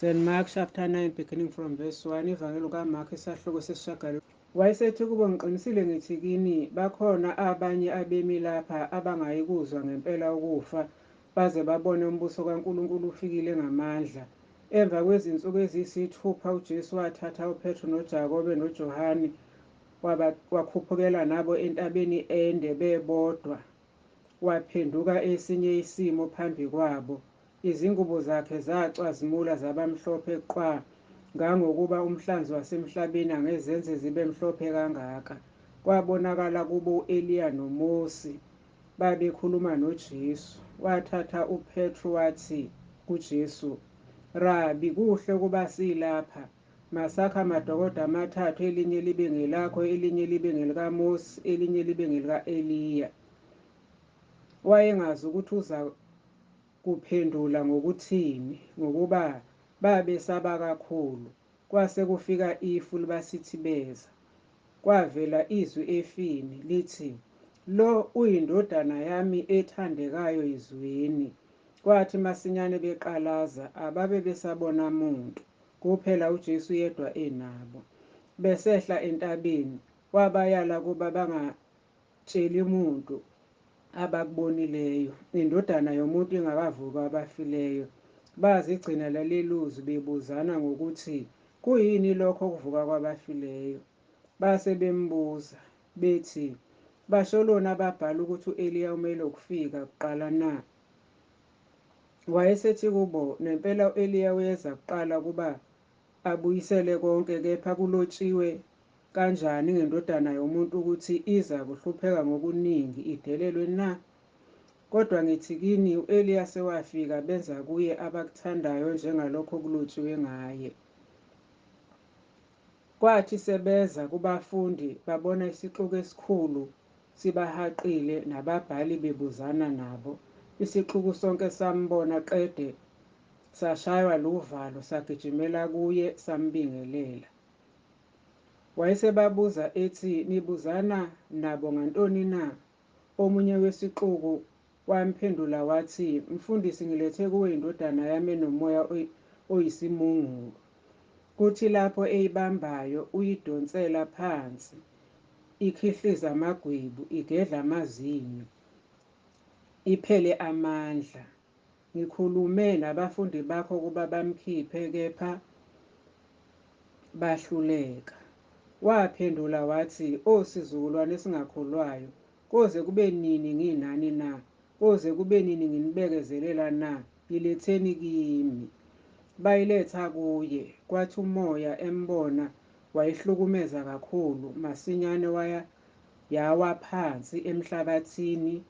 St. Mark chapter 9 beginning from verse 1. Ivangeli kaMark isahluko sesishiyagalombili. Wayesethi kubo, ngiqinisile ngithi kini, bakhona abanye abemi lapha abangayikuzwa ngempela ukufa baze babone umbuso kaNkulunkulu ufikile ngamandla. Emva kwezinsuku eziyisithupha uJesu wathatha uPetru noJakobe noJohane wakhuphukela nabo entabeni ende bebodwa. Waphenduka esinye isimo phambi kwabo. Izingubo zakhe zacwazimula zaba mhlophe qwa, ngangokuba umhlanzi wasemhlabeni angezenze zibe mhlophe kangaka. Kwabonakala kubo u-Eliya noMose, babekhuluma noJesu. Wathatha uPetru wathi kuJesu, Rabi, kuhle ukuba silapha. Masakhe amadokodo amathathu, elinye libe ngelakho, elinye libe ngelikaMose, elinye libe ngelika-Eliya. Wayengazi ukuthi uza kuphendula ngokuthini, ngokuba babesaba kakhulu. Kwase kufika ifu libasithibeza. Kwavela izwi efini lithi, Lo uyiNdodana yami ethandekayo, yizweni. Kwathi masinyane beqalaza, ababe besabona muntu, kuphela uJesu yedwa enabo. Besehla entabeni, wabayala ukuba bangatsheli muntu abakubonileyo, iNdodana yomuntu ingakavuki kwabafileyo. Bazigcina lalelozwi, bebuzana ngokuthi kuyini lokho ukuvuka kwabafileyo. Base bembuza bethi, Basholoni ababhali ukuthi u-Eliya umele ukufika kuqala na? Wayesethi kubo, Nempela u-Eliya uyeza kuqala ukuba abuyisele konke, kepha kulotshiwe kanjani ngeNdodana yomuntu ukuthi iza kuhlupheka ngokuningi, idelelwe na? Kodwa ngithi kini, u-Eliya sewafika, benza kuye abakuthandayo njengalokho okulotshiwe ngaye. Kwathi sebeza kubafundi, babona isixuku esikhulu sibahaqile, nababhali bebuzana nabo. Isixuku sonke sambona qede sashaywa luvalo, sagijimela kuye, sambingelela. Wayesebabuza ethi, Nibuzana nabo ngantoni na? Omunye wesixuku wamphendula wathi, Mfundisi, ngilethe kuwe indodana yami enomoya oyisimungulu. Kuthi lapho eyibambayo, uyidonsela phansi, ikhihlize amagwebu, igedle amazinyo, iphele amandla. Ngikhulume nabafundi bakho ukuba bamkhiphe, kepha bahluleka. Waphendula wathi, O sizukulwane esingakholwayo, koze kube nini nginani na? Koze kube nini nginibekezelela na? Yiletheni kimi. Bayiletha kuye. Kwathi umoya embona, wayihlukumeza kakhulu, masinyane waya yawa phansi emhlabathini,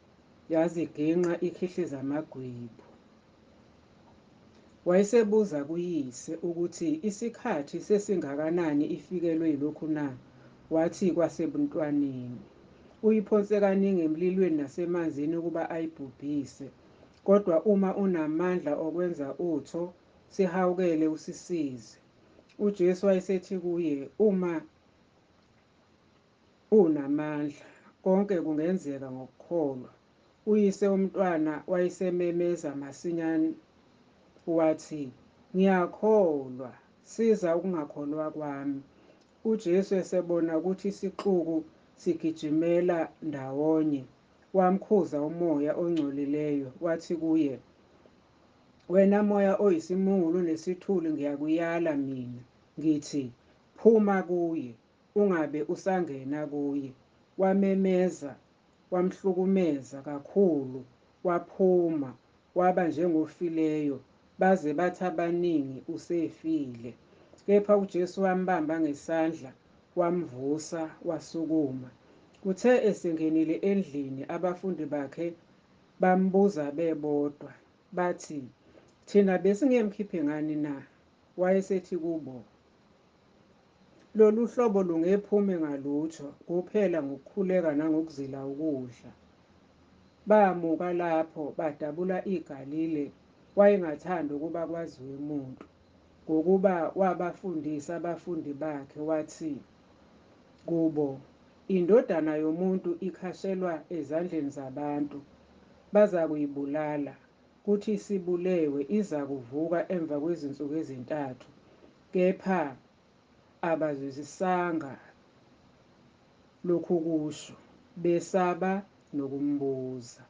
yaziginqa ikhihliza amagwebu. Wayesebuza kuyise ukuthi isikhathi sesingakanani ifikelwe yilokhu na? Wathi, Kwasebuntwaneni. Uyiphonse kaningi emlilweni nasemanzini ukuba ayibhubhise. Kodwa uma unamandla okwenza utho, sihawukele usisize. UJesu wayesethi kuye, Uma unamandla, konke kungenzeka ngokukholwa. Uyise womntwana wayesememeza masinyane wathi, Ngiyakholwa, siza ukungakholwa kwami. UJesu esebona ukuthi isixuku sigijimela ndawonye, wamkhuza umoya ongcolileyo, wathi kuye, Wena moya oyisimungulu nesithuli, ngiyakuyala mina, ngithi, phuma kuye, ungabe usangena kuye. Wamemeza, wamhlukumeza kakhulu, waphuma, waba njengofileyo, baze bathi abaningi, Usefile. Kepha uJesu wambamba ngesandla, wamvusa, wasukuma. Kuthe esengenile endlini, abafundi bakhe bambuza bebodwa, bathi, Thina besingemkhiphe ngani na? Wayesethi kubo, Lolu hlobo lungephume ngalutho, kuphela ngokukhuleka nangokuzila ukudla. Bamuka lapho, badabula iGalile, wayengathandi ukuba kwaziwe muntu, ngokuba wabafundisa abafundi bakhe, wathi kubo, INdodana yomuntu ikhashelwa ezandleni zabantu, bazakuyibulala, Kuthi isibulewe, izakuvuka emva kwezinsuku ezintathu. Kepha abazwisisanga lokhu kusho, besaba nokumbuza.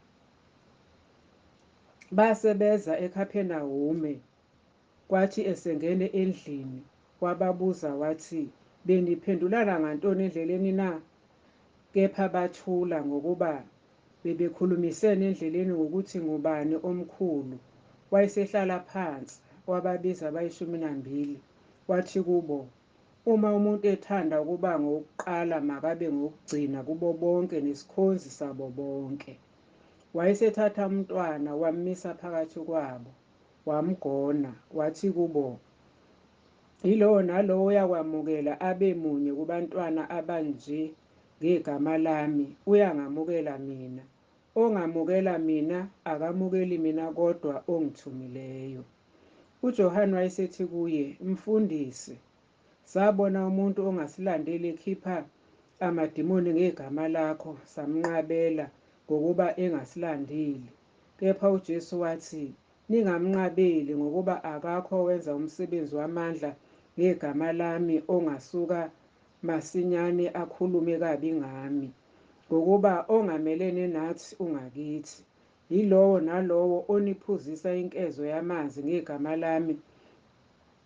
Base beza eKhaphenawume, kwathi esengene endlini, wababuza wathi, Beniphendulana ngantoni endleleni na? Kepha bathula, ngokuba bebekhulumisene endleleni ngokuthi ngubani omkhulu. Wayesehlala phansi, wababiza abayishumi nambili, wathi kubo, Uma umuntu ethanda ukuba ngowokuqala makabe ngowokugcina kubo bonke nesikhonzi sabo bonke. Wayesethatha umntwana, wammisa phakathi kwabo, wamgona, wathi kubo, Yilowo nalowo oyakwamukela abe munye kubantwana abanje ngegama lami, uyangamukela mina, ongamukela mina, akamukeli mina kodwa ongithumileyo. UJohane wayesethi kuye, Mfundisi, sabona umuntu ongasilandeli ekhipha amadimoni ngegama lakho, samnqabela, ngokuba engasilandeli. Kepha uJesu wathi, Ningamnqabeli, ngokuba akakho owenza umsebenzi wamandla ngegama lami ongasuka masinyane akhulume kabi ngami. Ngokuba ongamelene nathi ungakithi. Yilowo nalowo oniphuzisa inkezo yamanzi ngegama lami,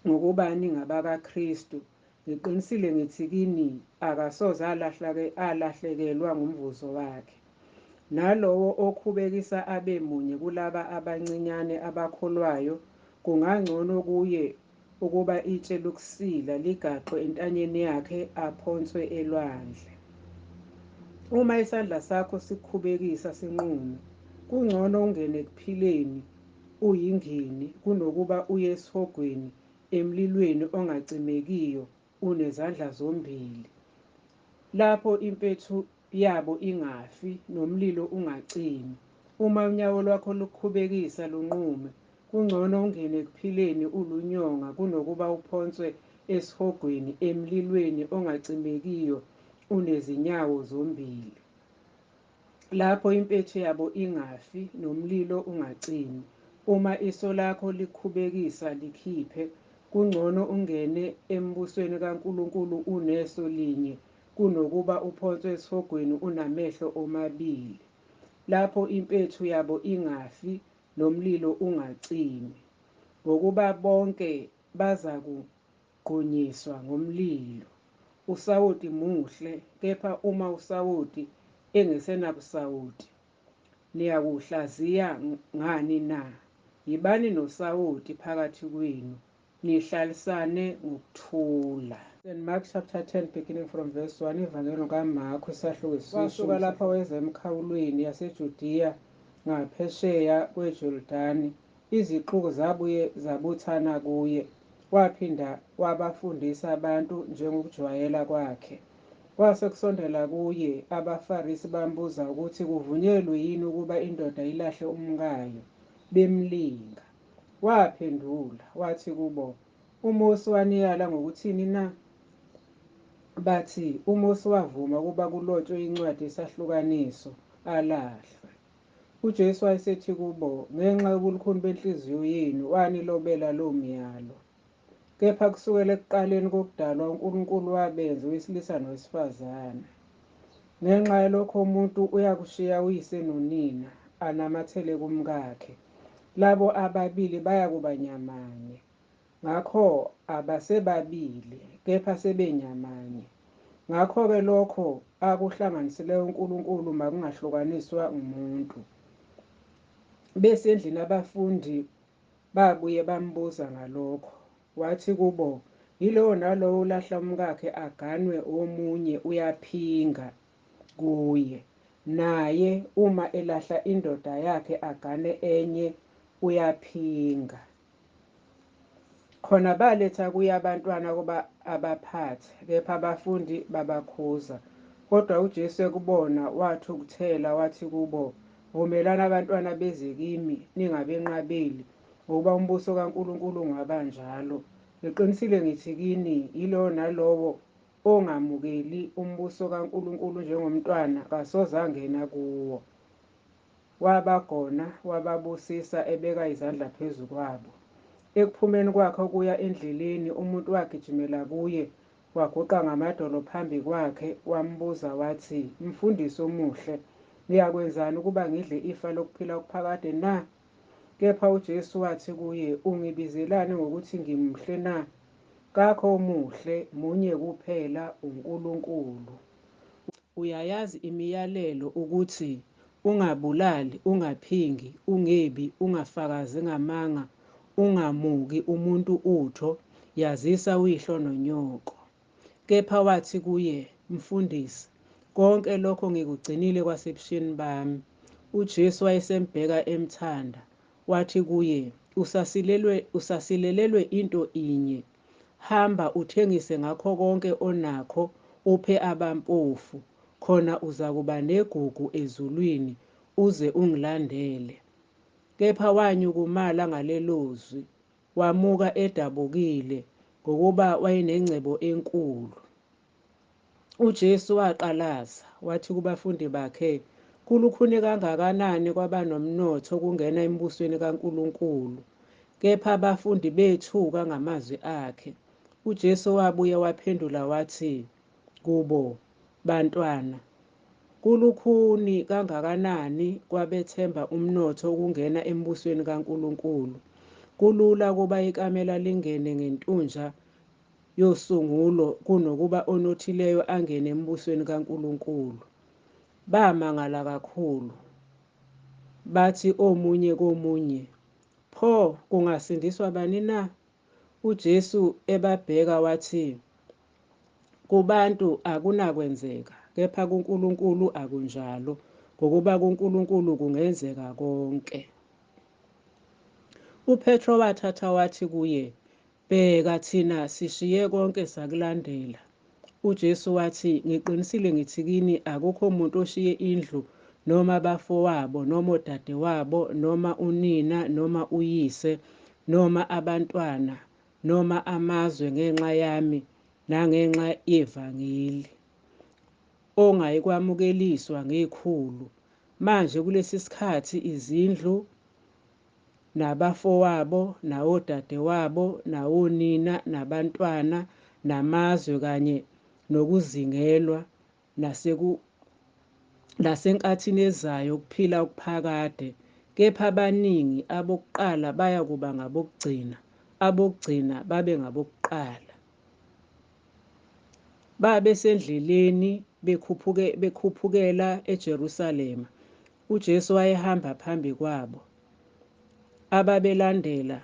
ngokuba ningabakaKristu, ngiqinisile ngithi kini, akasoze alahlekelwa ngumvuzo wakhe. Nalowo okhubekisa abe munye kulaba abancinyane abakholwayo, kungangcono kuye ukuba itshe lokusila ligaxwe entanyeni yakhe, aphonswe elwandle. Uma isandla sakho sikukhubekisa, sinqume. Kungcono ungene ekuphileni uyingini, kunokuba uye esihogweni emlilweni ongacimekiyo unezandla zombili, lapho impethu yabo ingafi, nomlilo ungacimi. Uma unyawo lwakho lukukhubekisa, lunqume. Kungcono ungene ekuphileni ulunyonga, kunokuba uphonswe esihogweni emlilweni ongacimekiyo unezinyawo zombili, lapho impethu yabo ingafi, nomlilo ungacimi. Uma iso lakho likukhubekisa, likhiphe. Kungcono ungene embusweni kaNkulunkulu uneso linye, kunokuba uphonswe esihogweni unamehlo omabili, lapho impethu yabo ingafi, nomlilo ungacimi. Ngokuba bonke bazakugqunyiswa ngomlilo. Usawoti muhle, kepha uma usawoti engesenabusawoti, niyakuwuhlaziya ngani na? Yibani nosawoti phakathi kwenu, nihlalisane ngokuthula. St. Mark chapter 10 beginning from verse 1. Ivangeli kaMarku isahluko. Wasuka lapha weza emikhawulweni yaseJudiya ngaphesheya kweJordani. Izixuku zabuye zabuthana kuye, waphinda wabafundisa abantu njengokujwayela kwakhe. Kwase kusondela kuye abaFarisi, bambuza ukuthi kuvunyelwe yini ukuba indoda ilahle umkayo, bemlinga. Waphendula wathi kubo, UMose waniyala ngokuthini na? Bathi, UMose wavuma ukuba kulotshwe incwadi yesahlukaniso, alahlwe. UJesu wayesethi kubo, Ngenxa yobulukhuni benhliziyo yenu wanilobela lo myalo. Kepha kusukela ekuqaleni kokudalwa uNkulunkulu wabenza owesilisa nowesifazane. Ngenxa yalokho umuntu uyakushiya uyise nonina, anamathele kumkakhe. Labo ababili bayakuba nyamanye. Ngakho abasebabili, kepha sebenyamanye. Ngakho-ke lokho akuhlanganisileyo uNkulunkulu makungahlukaniswa ngumuntu. Besendlini abafundi babuye bambuza ngalokho. Wathi kubo, Yilowo nalowo olahla umkakhe aganwe omunye uyaphinga kuye. Naye uma elahla indoda yakhe agane enye uyaphinga. Khona baletha kuye abantwana ukuba abaphathe, kepha abafundi babakhuza. Kodwa uJesu ekubona wathukuthela, wathi kubo, Vumelani abantwana beze kimi, ningabenqabeli, ngokuba umbuso kaNkulunkulu ungowabanjalo. Ngiqinisile ngithi kini, yilowo nalowo ongamukeli umbuso kaNkulunkulu njengomntwana kasoze angena kuwo. Wabagona, wababusisa, ebeka izandla phezu kwabo. Ekuphumeni kwakhe ukuya endleleni, umuntu wagijimela kuye, waguqa ngamadolo phambi kwakhe, wambuza wathi, Mfundisi omuhle, ngiyakwenzani ukuba ngidle ifa lokuphila okuphakade na? Kepha uJesu wathi kuye, Ungibizelani ngokuthi ngimuhle na? Kakho omuhle, munye kuphela, uNkulunkulu. Uyayazi imiyalelo ukuthi, Ungabulali, ungaphingi, ungebi, ungafakazi ngamanga, ungamuki umuntu utho, yazisa uyihlo nonyoko. Kepha wathi kuye, Mfundisi, konke lokho ngikugcinile kwasebusheni bami. UJesu wayesembheka emthanda, wathi kuye, Usasilelelwe into inye. Hamba, uthengise ngakho konke onakho, uphe abampofu, khona uzakuba negugu ezulwini, uze ungilandele. Kepha wanyukumala ngalelo zwi, wamuka edabukile, ngokuba wayenengcebo enkulu. UJesu waqalaza, wathi kubafundi bakhe, Kulukhuni kangakanani kwabanomnotho ukungena embusweni kaNkulunkulu! Kepha abafundi bethuka ngamazwi akhe. UJesu wabuye waphendula wathi kubo, Bantwana, kulukhuni kangakanani kwabethemba umnotho ukungena embusweni kaNkulunkulu! Kulula ukuba ikamela lingene ngentunja yosungulo kunokuba onothileyo angene embusweni kaNkulunkulu. Bamangala kakhulu, bathi omunye komunye, Pho kungasindiswa bani na? UJesu ebabheka wathi, Kubantu akunakwenzeka, kepha kuNkulunkulu akunjalo, ngokuba kuNkulunkulu kungenzeka konke. UPetro wathatha wathi kuye, Bheka, thina sishiye konke sakulandela. UJesu wathi, Ngiqinisile ngithi kini, akukho muntu oshiye indlu, noma abafowabo, noma odadewabo, noma unina, noma uyise, noma abantwana, noma amazwe ngenxa yami nangenxa yevangeli, ongayikwamukeliswa ngekhulu manje kulesi sikhathi izindlu, nabafowabo, nawodadewabo, nawonina, nabantwana, namazwe kanye nokuzingelwa, nasenkathini ezayo ukuphila okuphakade. Kepha abaningi abokuqala bayakuba ngabokugcina, abokugcina babe ngabokuqala. Babesendleleni bekhuphukela eJerusalema. UJesu wayehamba phambi kwabo. Ababelandela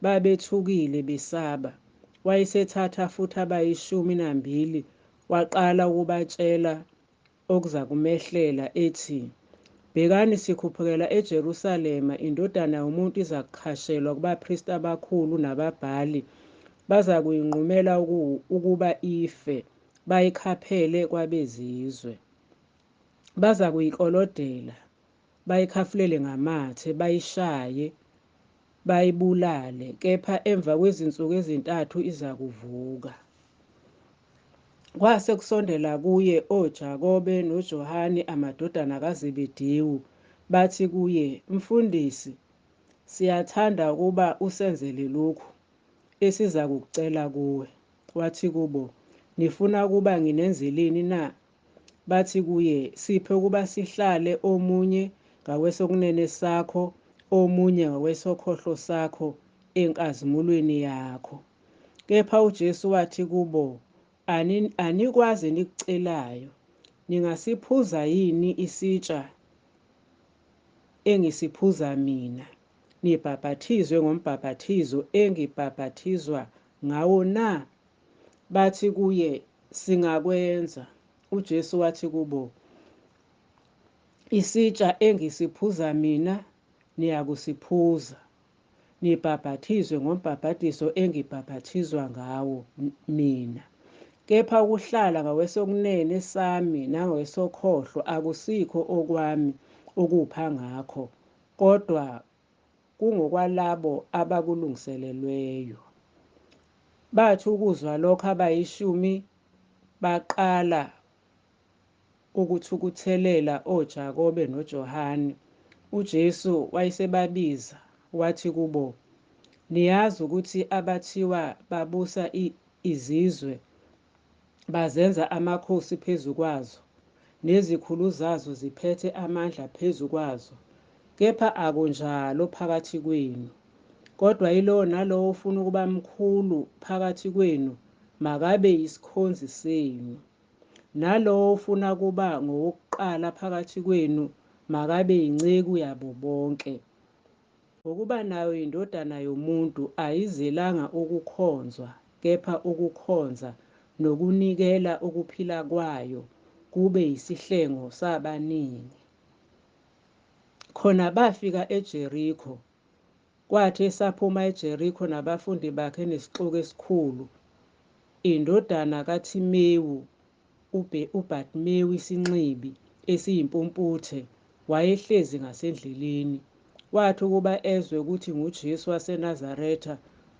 babethukile besaba. Wayesethatha futhi abayishumi nambili waqala ukubatshela okuzakumehlela, ethi, Bhekani, sikhuphukela eJerusalema, iNdodana yomuntu izakukhashelwa kubapristi abakhulu nababhali, bazakuyinqumela ukuba ife, bayikhaphele kwabezizwe. Bazakuyiklolodela, bayikhafulele ngamathe, bayishaye, bayibulale, kepha emva kwezinsuku ezintathu izakuvuka. Kwase kusondela kuye oJakobe noJohane amadodana kaZebediwu, bathi kuye, Mfundisi, siyathanda ukuba usenzele lokhu esizakukucela kuwe. Wathi kubo, Nifuna ukuba nginenzeleni na? Bathi kuye, Siphe ukuba sihlale omunye ngakwesokunene sakho, omunye ngakwesokhohlo sakho enkazimulweni yakho. Kepha uJesu wathi kubo, Anikwazi enikucelayo. Ningasiphuza yini isitsha engisiphuza mina, nibhaphathizwe ngombhaphathizo engibhaphathizwa ngawo na? Bathi kuye, Singakwenza. UJesu wathi kubo, Isitsha engisiphuza mina niyakusiphuza, nibhaphathizwe ngombhaphathiso engibhaphathizwa ngawo mina. Kepha ukuhlala ngakwesokunene sami nangakwesokhohlo akusikho okwami ukupha ngakho, kodwa kungokwalabo abakulungiselelweyo. Bathi ukuzwa lokho abayishumi baqala ukuthukuthelela oJakobe noJohane. UJesu wayesebabiza, wathi kubo, Niyazi ukuthi abathiwa babusa izizwe bazenza amakhosi phezu kwazo, nezikhulu zazo ziphethe amandla phezu kwazo. Kepha akunjalo phakathi kwenu. Kodwa yilowo nalowo ofuna ukuba mkhulu phakathi kwenu makabe yisikhonzi senu. Nalowo ofuna ukuba ngowokuqala phakathi kwenu makabe yinceku yabo bonke. Ngokuba nayo iNdodana yomuntu ayizelanga ukukhonzwa, kepha ukukhonza nokunikela ukuphila kwayo kube yisihlengo sabaningi. Khona bafika eJeriko. Kwathi esaphuma eJeriko nabafundi bakhe nesixuku esikhulu, indodana kaThimewu uBartimewu isinxibi esiyimpumputhe wayehlezi ngasendleleni. Wathi ukuba ezwe ukuthi nguJesu waseNazaretha,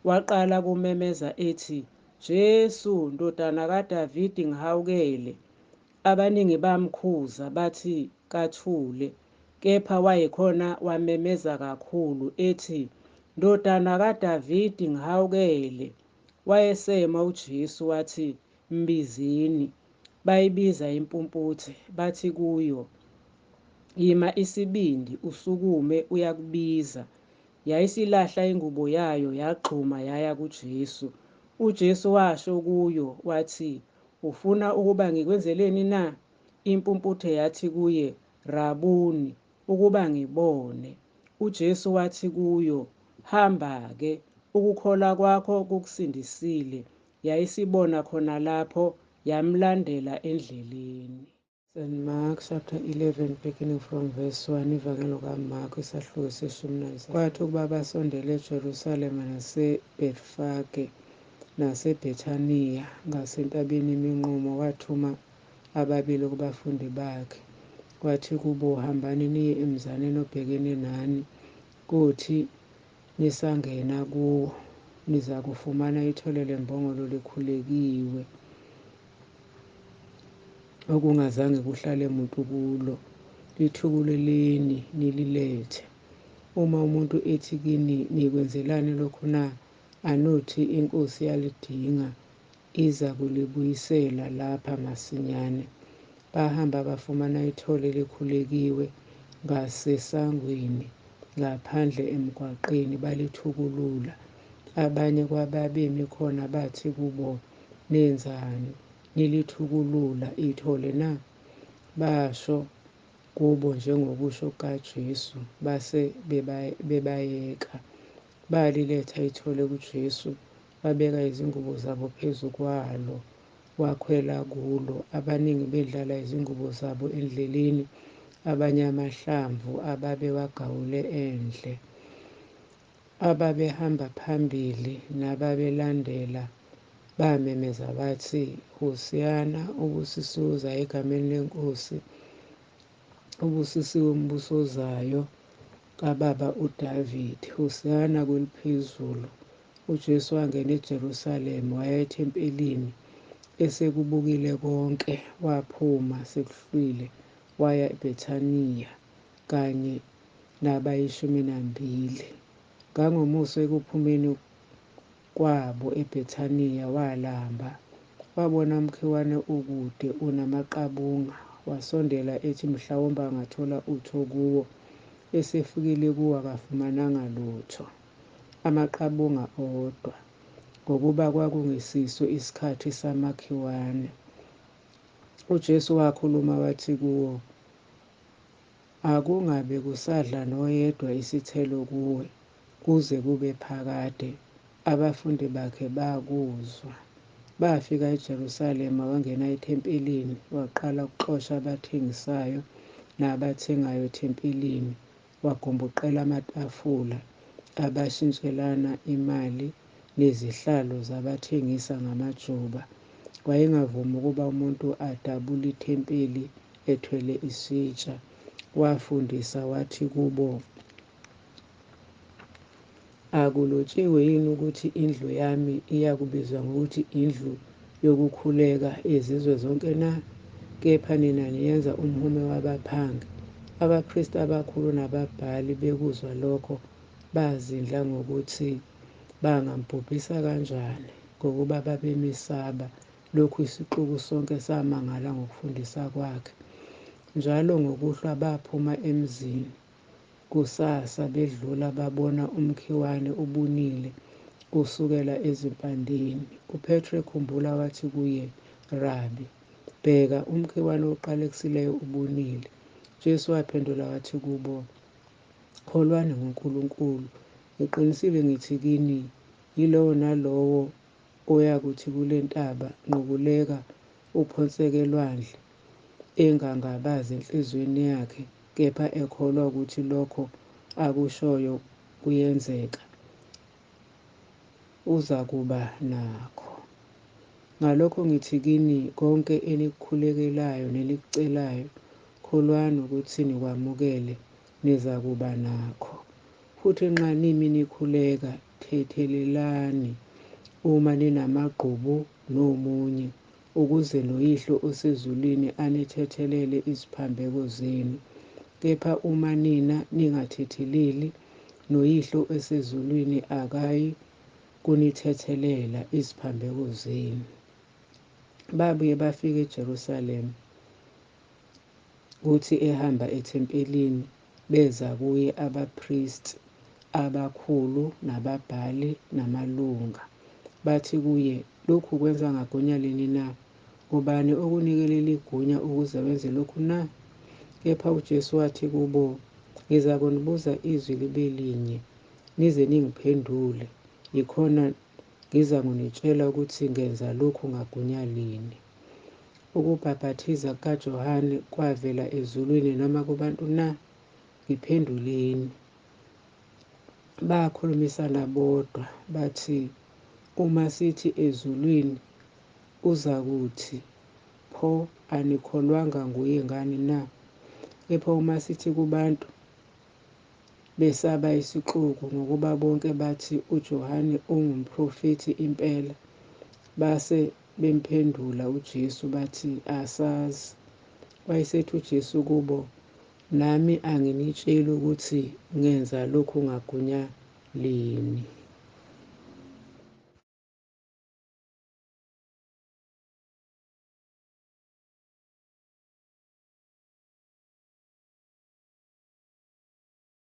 waqala ukumemeza ethi, Jesu, ndodana kaDavide, ngihawukele. Abaningi bamkhuza bathi kathule, kepha wayikhona wamemeza kakhulu, ethi, Ndodana kaDavide, ngihawukele. Wayesema uJesu wathi, Mbizeni. Bayibiza impumputhe, bathi kuyo, Yima isibindi, usukume, uyakubiza. Yayisilahla ingubo yayo, yagxuma yaya kuJesu. UJesu washo kuyo wathi, Ufuna ukuba ngikwenzeleni na? Impumputhe yathi kuye, Rabuni, ukuba ngibone. UJesu wathi kuyo, Hamba-ke, ukukholwa kwakho kukusindisile. Yayisibona khona lapho, yamlandela endleleni. St. Mark chapter 11 beginning from verse 1. Ivangeli likaMarko isahluko seshumi. Kwathi ukuba basondele eJerusalema naseBethfage naseBhethaniya ngasentabeni yeMinqumo, wathuma ababili kubafundi bakhe, wathi kubo, Hambani niye emzaneni obhekene nani, kothi nisangena kuwo nizakufumana ithole lembongolo likhulekiwe, okungazange kuhlale muntu kulo. Lithukuleleni nililethe. Uma umuntu ethi kini, Nikwenzelani lokhu na? Anothi, iNkosi iyalidinga, iza kulibuyisela lapha masinyane. Bahamba bafumana ithole likhulekiwe ngasesangweni ngaphandle emgwaqeni, balithukulula. Abanye kwababemi khona bathi kubo, Nenzani, nilithukulula ithole na? Basho kubo njengokusho kukaJesu, base bebayeka. Baliletha ithole kuJesu, babeka izingubo zabo phezu kwalo, wakhwela kulo. Abaningi bendlala izingubo zabo endleleni, abanye amahlamvu ababewagawule endle. Ababehamba phambili nababelandela bamemeza bathi, Hosiyana, ubusisiwe ozayo egameni leNkosi, ubusisiwe umbuso ozayo kababa uDavide, Hosiyana kweliphezulu. UJesu wangena eJerusalema, waya ethempelini. Esekubukile konke, waphuma sekuhlwile, waya eBhethaniya kanye nabayishumi nambili. Ngangomuso ekuphumeni kwabo eBhethaniya walamba. Wabona umkhiwane ukude unamaqabunga, wasondela ethi mhlawumbe angathola utho kuwo. Esefikile kuwo akafumananga lutho, amaqabunga odwa, ngokuba kwakungesiso isikhathi samakhiwane. UJesu wakhuluma wathi kuwo, Akungabe kusadla noyedwa isithelo kuwe, kuze kube phakade. Abafundi bakhe bakuzwa. Bafika eJerusalema, wangena ethempelini, waqala ukuxosha abathengisayo nabathengayo ethempelini, wagumbuqela amatafula abashintshelana imali nezihlalo zabathengisa ngamajuba. Wayengavumi ukuba umuntu adabule ithempeli ethwele isitsha. Wafundisa wathi kubo, Akulotshiwe yini ukuthi indlu yami iyakubizwa ngokuthi indlu yokukhuleka yezizwe zonke na? Kepha nina niyenza umhume wabaphangi. Abapristi abakhulu nababhali bekuzwa lokho, bazindla ngokuthi bangambhubhisa kanjani, ngokuba babemesaba. Lokhu isixuku sonke samangala ngokufundisa kwakhe. Njalo ngokuhlwa baphuma emzini kusasa, bedlula babona umkhiwane ubunile kusukela ezimpandeni. UPetru ekhumbula wathi kuye, Rabi, bheka, umkhiwane owuqalekisileyo ubunile. Jesu waphendula wathi kubo, Kholwani nguNkulunkulu. Ngiqinisile ngithi kini, yilowo nalowo oyakuthi kule ntaba, nqukuleka uphonseke elwandle, engangabazi enhliziyweni yakhe, kepha ekholwa ukuthi lokho akushoyo kuyenzeka, uzakuba nakho. Ngalokho ngithi kini, konke enikukhulekelayo nenikucelayo, kholwani ukuthi nikwamukele, nizakuba nakho. Futhi nxa nimi nikhuleka, thethelelani uma ninamagqubu nomunye, ukuze noYihlo osezulwini anithethelele iziphambeko zenu. Kepha uma nina ningathetheleli, noYihlo osezulwini akayi kunithethelela iziphambeko zenu. Babuye bafika eJerusalema. Kuthi ehamba ethempelini, beza kuye abapristi abakhulu nababhali namalunga. Bathi kuye, Lokhu kwenza ngagunya lini na? Ngubani okunike leli gunya ukuze wenze lokhu na? Kepha uJesu wathi kubo, Ngizakunibuza izwi libe linye, nize ningiphendule, yikhona ngizakunitshela ukuthi ngenza lokhu ngagunya lini. Ukubhaphathiza kukaJohane kwavela ezulwini noma kubantu na? Ngiphenduleni. Bakhulumisana bodwa bathi, Uma sithi ezulwini, uzakuthi, Pho, anikholwanga nguye ngani na? Kepha uma sithi kubantu, besaba isixuku, ngokuba bonke bathi uJohane ungumprofethi impela. Base bemphendula uJesu bathi, Asazi. Wayesethi uJesu kubo, Nami anginitsheli ukuthi ngenza lokhu ngagunya lini.